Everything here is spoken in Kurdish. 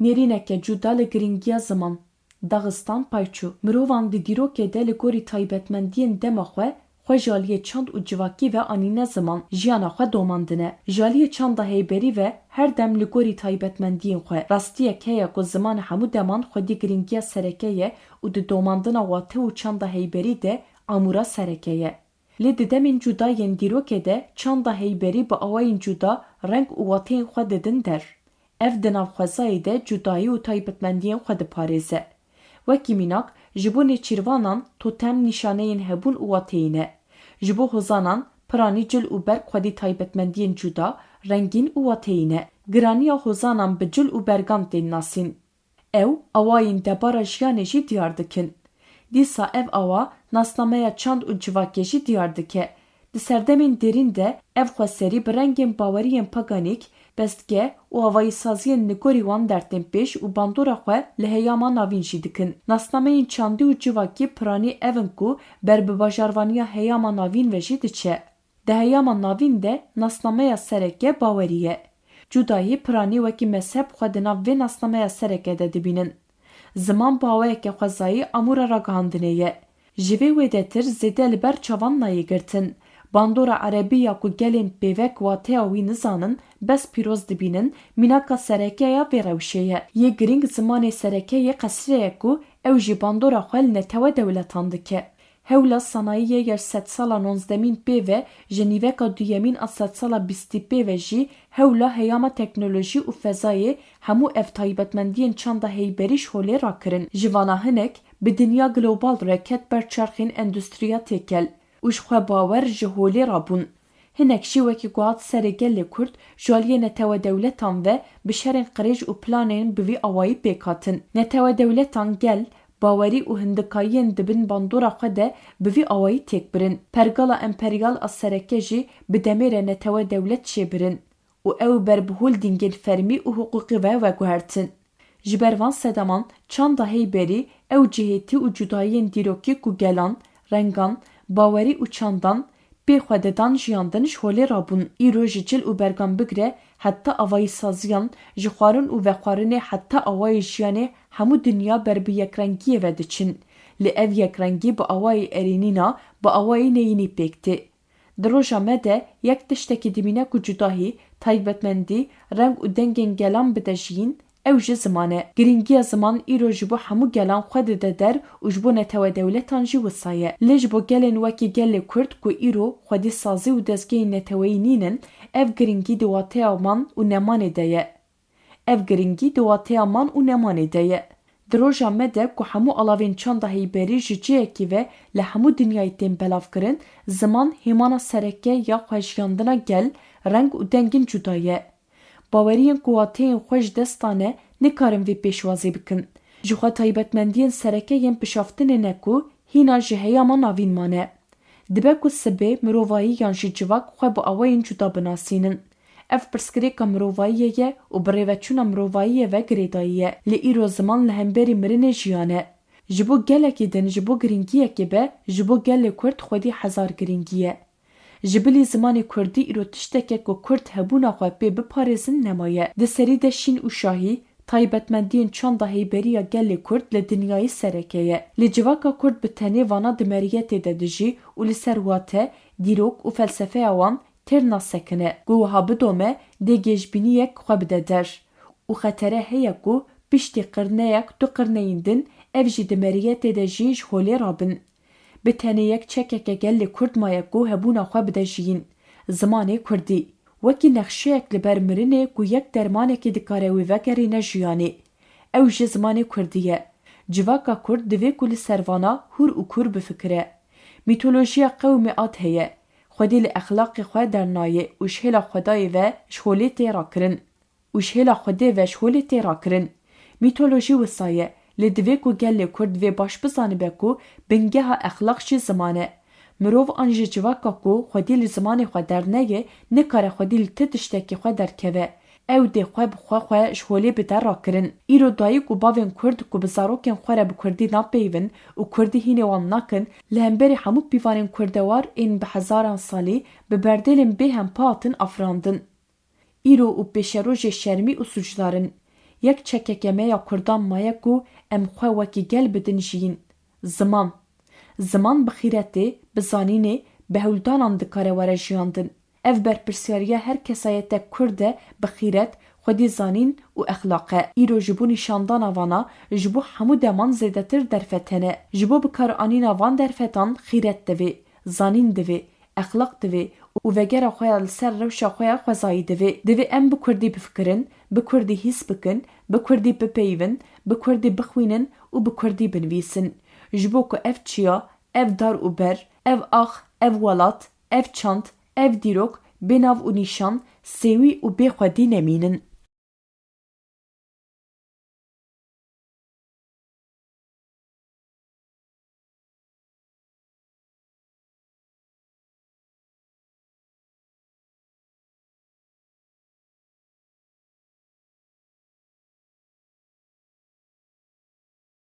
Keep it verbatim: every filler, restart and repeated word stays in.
Nêrîneke cuda li giringiya ziman. Daxistan payçû. Mirovan di dîrokê de li gorî taybetmendiyên dema xwe, xwe ji aliyê çand û civakî ve anîne ziman, jiyana xwe domandine. Ji aliyê çanda heyberî ve her dem li gorî taybetmendiyên xwe. Rastiyek heye ku ziman hemû deman xwedî giringiya sereke ye û di domandina wate û çanda heyberî de amûra sereke ye. Lê di demên cuda yên dîrokê de çanda heyberî bi awayên cuda reng û wateyên xwe didin der. Ev di nav xwezayê de cudayî û taybetmendiyên xwe diparêze. Wekî mînak, ji bo nêçîrvanan totem nîşaneyên hebûn û wateyî ne. Ji bo hozanan piranî cil û berg xwedî taybetmendiyên cuda, rengîn û wateyî ne. Giraniya hozanan bi cil û bergan tên nasîn. Ew awayên debara jiyanê jî diyar dikin. Dîsa ev awa nasnameya çand û civakê jî diyar dike. Di serdemên dêrîn de ev xweserî bi rengên baweriyên paganîk, bestgeh û avayîsaziyên li gorî wan dertên pêş û bandora xwe li heyama navîn jî dikin. Nasnameyên çandî û civakî piranî ev in ku ber bi bajarvaniya heyama navîn ve jî diçe. Di heyama navîn de nasnameya sereke bawerî ye. Cudahî piranî wekî mezheb xwe di nav vê nasnameya sereke de dibînin. Ziman bi awayeke xwezayî amûra ragihandinê ye. Ji vê wêdetir zêde li ber çavan nayê girtin. Bandora erebî ya ku gelên pêvek wateya wî nizanin, bes pîroz dibînin, mînaka sereke ya vê rewşê ye. Yê girîng zimanê sereke yê qesrê ye ku ew jî bandora xwe li netewe dewletan dike. Hewla sanayiyê ya ji sedsala nonzdemîn pê ve ji nîveka duyemîn a sedsala bîstî pê ve jî hewla heyama teknolojî û fezayê hemû ev taybetmendiyên çanda heyberî ji holê rakirin. Ji vana hinek bi dinya global re ket ber çerxên endustriya têkel û ji xwe bawer ji holê rabûn. Hinek jî wekî ku hat serê gelê Kurd ji aliyê netewe dewletan ve bi şerên qirêj û planên bi vî awayî pêk hatin. Netewe dewletan gel, bawerî û hindikayiyên di bin bandora xwe de bi vî awayî têk birin. Pergala emperyal a sereke jî bi demê re netewe dewlet çêbirin û ew ber bi holdîngên fermî û hiqûqî ve veguhertin. Ji ber van sedeman çanda heyberî ew cihêtî û cudayiyên dîrokî ku gelan, rengan, bawerî û çandan pê xwe didan jiyandin ji holê rabûn. Îro ji cil û bergan bigre heta avayîsaziyan, ji xwarin û vexwarinê heta awayê jiyanê hemû dinya ber bi yekrengiyê ve diçin. Lê ev yekrengî bi awayê erênîna, bi awayê neyînî pêk tê. Di roja me de yek tiştekî dimîne ku cudahî, taybetmendî, reng û dengên gelan bide jiyîn, ew jî ziman e. Girîngiya ziman îro ji bo hemû gelan xwe dide der û ji bo netewe dewletan jî wisa ye. Lê ji bo gelên wekî gelê Kurd ku îro xwedî sazî û dezgehên neteweyî nînin, ev girîngî di wateya man û nemanê de ye. Ev girîngî di wateya man û nemanê de ye. Di roja me de ku hemû alavên çanda heyberî ji cihekî ve li hemû dinyayê tên belavkirin, ziman hêmana sereke ya xwejiyandina gel, reng û dengên cuda ye. Baweriyên ku wateyên xwe ji dest dane, nikarin vê pêşwazî bikin. Ji xwe taybetmendiyên sereke yên pişaftinê ne ku hîna ji heyama navîn mane. Dibe ku sibê mirovayî yan jî civak xwe bi awayên cuda binasînin. Ev pirsgirêka mirovayiyê ye û bi rêveçûna mirovayiyê ve girêdayî ye. Lê îro ziman li hemberî mirinê jiyan e. Ji bo gelekî din, ji bo girîngiyekê be, ji bo gelê Kurd xwedî hezar girîngî ye. Ji bilî zimanê kurdî îro tişteke ku kurd hebûna xwe pê biparêzin nemaye. Di serî de şîn û şahî, taybetmendiyên çanda heyberî ya gelê kurd li dinyayê sereke ye. Lê civaka kurd bi tenê vana di meriyetê de dijî û li ser wate, dîrok û felsefeya wan têr nasekine. Ku wiha bidome, dê gêjbîniyek xwe bide der. Û xetere heye ku piştî qirneyek, du qirneyên din, ev jî di meriyetê de jî ji holê rabin. Bi tenê yek çekeke gelê kurd maye ku hebûna xwe bide jiyîn. Zimanê kurdî. Wekî nexşeyek li ber mirinê ku yek dermanekî dikare wî vegerîne jiyanê. Ew jî zimanê kurdî ye. Civaka kurd divê ku li ser vana hûr û kûr bifikire. Mîtolojiya qewmê Ad heye. Xwedî li exlaqê xwe dernayê û ji hêla Xwedayê ve ji holê tê rakirin. û ji hêla Xwedê ve ji holê tê rakirin. Mîtolojî wisa ye, lê divê ku gelê kurd vê baş bizanibe ku bingeha exlaq jî ziman e. Mirov an jî civaka ku xwedî li zimanê xwe derneyê, nikare xwedî li ti tiştekî xwe derkeve. Ew dê xwe bi xwe xwe ji holê bide rakirin. Îro dayik û bavên kurd ku bi zarokên xwe re bi kurdî napeyivin û kurdî hînê wan nakin, li hemberî hemû pîvanên kurdewar ên bi hezaran salî bi berdêlên bêhempa hatin afirandin. Îro û pêşerojê şermî û sûcdar in. Yek çekeke me ya Kurdan maye ku em xwe wekî gel bidin jiyîn. Ziman. Ziman bi xîretê, bi zanînê, bi hewldanan dikare were jiyandin. Ev berpirsiyariya her kesayete Kurd e bi xîret, xwedî zanîn û exlaq e. Îro ji bo nîşandana vana, ji bo hemû deman zêdetir derfet hene. Ji bo bikaranîna van derfetan xîret divê, zanîn divê, exlaq divê û vegera xwe ya li ser rewşa xwe ya xwezayî divê. Divê em bi Kurdî bifikirin, bi Kurdî hîs bikin, bi Kurdî bipeyivin, bi Kurdî bixwînin û bi Kurdî binivîsin. Ji bo ku ev çiya, ev dar û ber, ev ax, ev welat, ev çand, ev dîrok bê nav û nîşan, sêwî û bê xwedî nemînin.